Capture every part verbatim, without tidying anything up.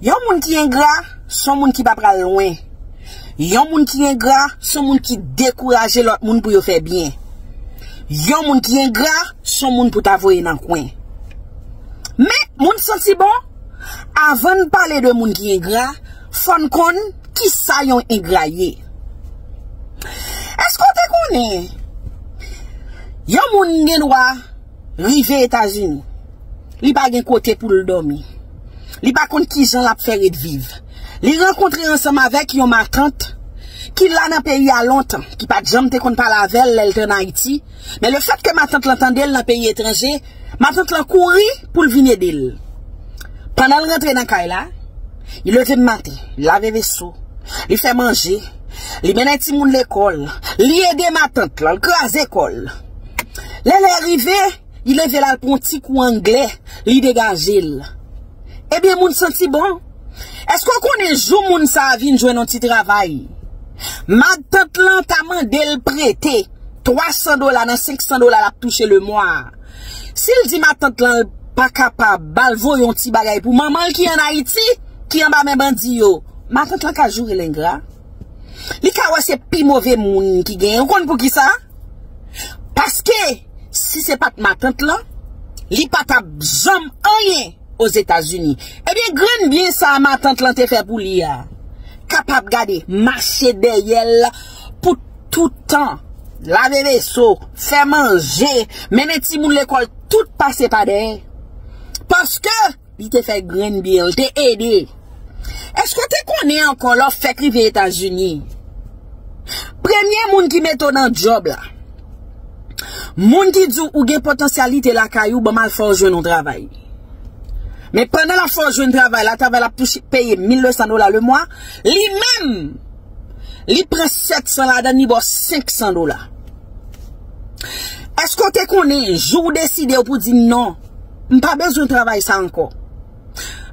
Yon moun ki engra, se yon moun ki pa pral lwen. Yon moun ki engra, se yon moun ki dekouraje lòt moun pou yo fè byen. Yon moun ki engra, se yon moun pou ta voye nan kwen. Men, moun santi bon, avan n pale de moun ki engra, fò n konn kisa yon engra ye. Èske w te konnen yon moun gen dwa rive Etazini, li pa gen kote pou l dòmi, li pa konn kijan l ap fè ret viv, li rankontre ansanm avèk yon matant ki la nan peyi a lontan, ki pa t janm te konn pale avè l lè l te ann Ayiti, men lefètke matant lan tande l nan peyi etranje, matant lan kouri pou l vin ede l. Pandan l rantre nan kay la, li leve maten, li lave veso, li fè manje, li mennen timoun lekòl, li ede matant lan, li kraze kò l. Lè lè rive, li leve l al pran yon ti kou anglè, li degaje l. Ebyen, moun santi bon. Èske w konnen jou moun sa a vin jwenn yon ti travay, matant lan ta mande l prete twa san dola nan senk san dola l ap touche lemwa a? Si l di matant lan l pa kapab ba l voye yon ti bagay pou manman l ki ann Ayiti, ki anba men bandi yo, matant lan ka joure l engra. Li ka wè se pi move moun ki genyen. Ou konn poukisa? Paske, si se pa t matant lan, li pa t ap janm anyen Ozetazini. Ebyen, grenn byen sa matant lan te fè pou li a, kapab gade, mache dèyè l pou tout tan, lave veso, fè manje, mennen timoun lekòl, tout pase pa dèyè. Paske li te fè grenn byen, li te ede. Èske w te konnen ankò lè w fèk rive Etazini, premye moun ki mete w nan djòb la, moun ki di w ou gen potansyalite lakay ou, ban m al fè w jwenn yon travay. Men pandan l ap fè w jwenn travay la, travay la ap touche peye mil de san dola lemwa, li menm, li pran sèt san ladan l, li ba w senk san dola. Èske w te konnen, jou w deside w pou di non, m pa bezwen travay sa ankò,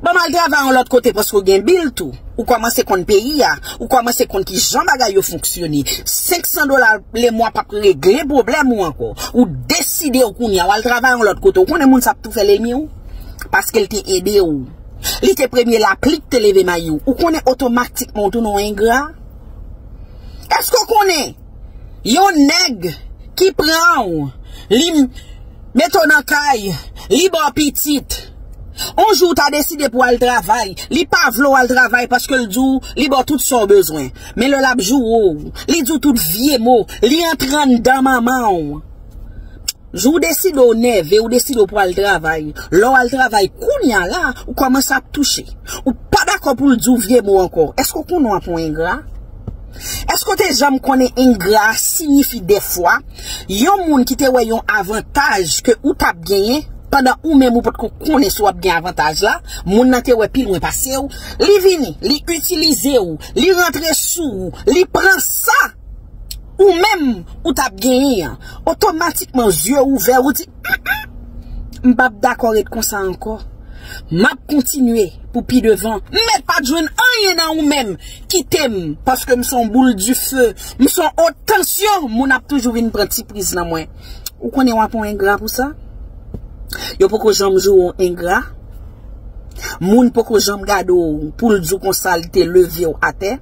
ban m al travay yon lòt kote, paske w gen bil tou. Ou kòmanse konn peyi a, ou kòmanse konn kijan bagay yo fonksyone. Senk san dola lemwa p ap regle pwoblèm ou ankò. Ou deside w kounye a, w al travay yon lòt kote. Ou konnen moun sa ap tou fè lènmi w, paske l te ede w. Li te premye lapli k te leve mayi w. Ou konnen otomatikman w tounen yon engra. Èske w konnen yon nèg ki pran w, li mete w nan kay, li ba w pitit. On jou w ta deside pou w al travay, li pa vle w al travay paske l di w li ba w tout sa w bezwen. Men lè l ap joure w, li di w tout vye mo, li antre anndan manman w. Jou w deside w nève, ou deside w pou al travay. Lè w al travay, kounye a la, ou kòmanse ap touche. Ou pa dakò pou l di w vye mo ankò. Èske w konnen w ap yon engra? Èske w te janm konnen engra siyifi dèfwa yon moun ki te wè yon avantaj ke ou t ap genyen, pandan ou menm ou potko konnen si w ap gen avantaj la, moun nan te wè pi lwen pase w, li vini, li itilize w, li rantre sou ou, li pran sa ou menm ou t ap genyen an, otomatikman zye w ouvè, ou di, "Mm, mm, m p ap dakò ret konsa ankò. M ap kontinye pou pi devan. M mèt pa t jwenn anyen nan ou menm. Kite m, paske m se yon boul dife. M se yon otansyon. Moun ap toujou vin pran ti priz nan mwen." Ou konnen w ap yon engra pou sa? Yo poko janm joure w engra. Moun poko janm gade w pou l di w konsa li te leve w atè.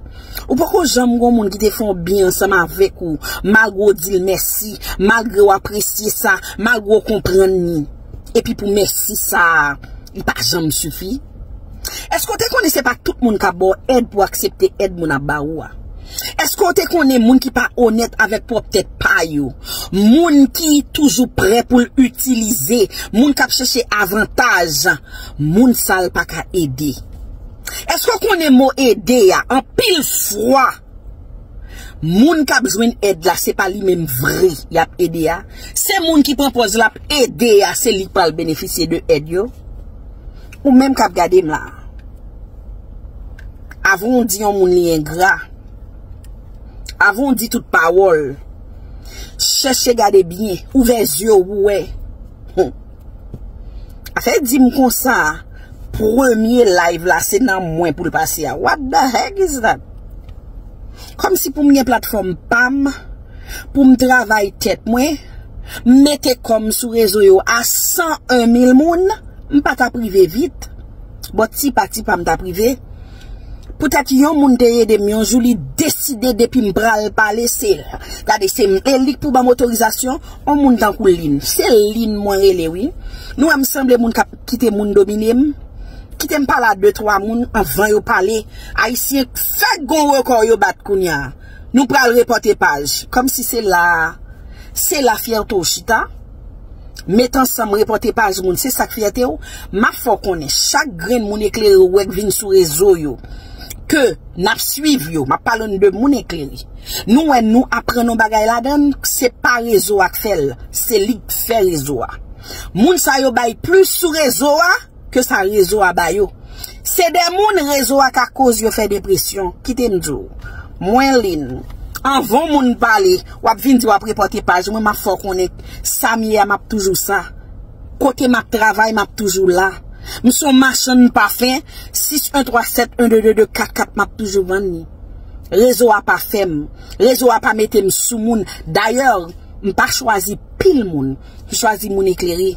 Ou poko janm gon moun ki te fè w byen ansanm avèk ou, malgre w di l mèsi, malgre w apresye sa, malgre w konprann li. Epi pou mèsi sa a, li pa janm sifi. Èske w te konnen se pa tout moun k ap ba w èd pou w aksepte èd moun ap ba ou a? Èske w te konnen moun ki pa onèt avèk pwòp tèt pa yo, moun ki toujou prè pou l itilize, moun k ap chèche avantaj, moun sa l pa ka ede? Èske w konnen mo ede a, anpil fwa, moun k ap jwenn èd la, se pa li menm vre y ap ede a? Se moun ki pran pòz l ap ede a, se li k pral benefisye de èd yo? Ou menm k ap gade m la, avan w di yon moun li engra, avan w di tout pawòl, chèche gade byen, ouvè zye w pou w wè. Hum. Afè di m konsa, premye live la, se nan mwen pou l pase a. What the heck is that? Kòmsi pou m gen platfòm pa m, pou m travay tèt mwen, m mete kò m sou rezo yo a san en mil moun, m pa t ap rive vit. Bon, ti pa ti pa m t ap rive. Poutèt yon moun te ede m yon jou, li deside depi m pral pale, se l. Gade, se m, e li k pou ban m otorizasyon, yon moun tankou Lin. Se Lin mwen rele, wi. Nou wè m sanble moun k ap kite moun domine m? Kite m pale a de twa moun anvan yo pale. Ayisyen, fèk gon rekò yo bat kounye a. Nou pral repòte paj. Kòmsi se la, se la fyète w chita. Met ansanm, repòte paj moun, se sa k fyète w. M ap fè w konnen, chak grenn moun eklere ou wè k vin sou rezo yo, ke n ap swiv yo, m ap pale n de moun eklere. Nou wè nou aprann yon bagay ladan l, se pa rezo a k fè l, se li k fè rezo a. Moun sa yo bay plis sou rezo a ke sa rezo a ba yo. Se de moun rezo a ka koz yo fè depresyon. Kite m di w. Mwen, Lin, anvan w moun pale, w ap vin di w ap repòte paj mwen, m ap fè w konnen sa m ye a, m ap toujou sa. Kote m ap travay, m ap toujou la. M se yon machann pafen, sis en twa sèt en de de de kat kat, m ap toujou vann li. Rezo a pa fè m. Rezo a pa mete m sou moun. Dayè, m pa chwazi pil moun. M chwazi moun eklere.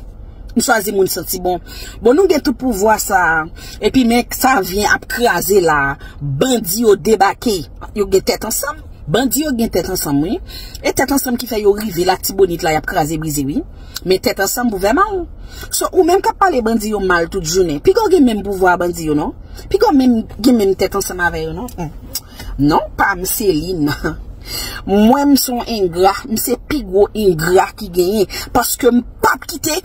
M chwazi moun santi bon. Bon, nou gen tout pouvwa sa a. Epi men sa vyen ap kraze la a. Bandi yo debake. Yo gen tèt ansanm. Bandi yo gen tèt ansanm, wi. E tèt ansanm ki fè yo rive Latibonit la, y ap kraze brize, wi. Men tèt ansanm pou fè mal. So, ou menm k ap pale bandi yo mal tout jounen, piga w gen menm pouvwa a bandi yo, non? Piga w menm gen menm tèt ansanm avè yo, non? Hmm. Non, pa m, se Lin. Mwen, m se yon engra, m se pi gwo engra ki genyen, paske m p ap kite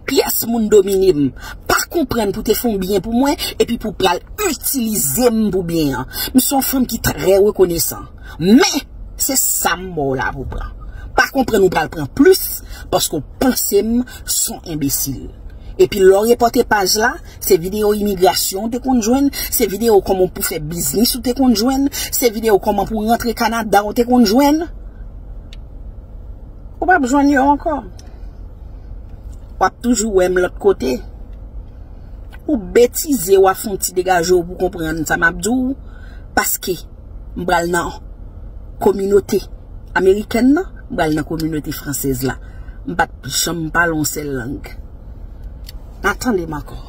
pyès moun domine m. Pa konprann pou te fè yon byen pou mwen, epi pou pral itilize m pou byen an. M se yon fanm ki trè rekonesan. Men, se sa m ba w la pou pran. Pa konprann ou pral pran plis, paske w panse m se yon enbesil. Epi lè w repòte paj la, se videyo imigrasyon w te konn jwenn, se videyo kòman pou fè biznis ou te konn jwenn, se videyo kòman pou rantre Kanada ou te konn jwenn. Ou p ap jwenn yo ankò. W ap toujou wè m lòt kote. Ou betize, w ap fè yon ti degaje w pou konprann sa m ap di w, paske m pral nan kominote amerikèn nan, m pral nan kominote fransèz la. M pa t janm pale yon sèl lang. Atande m ankò.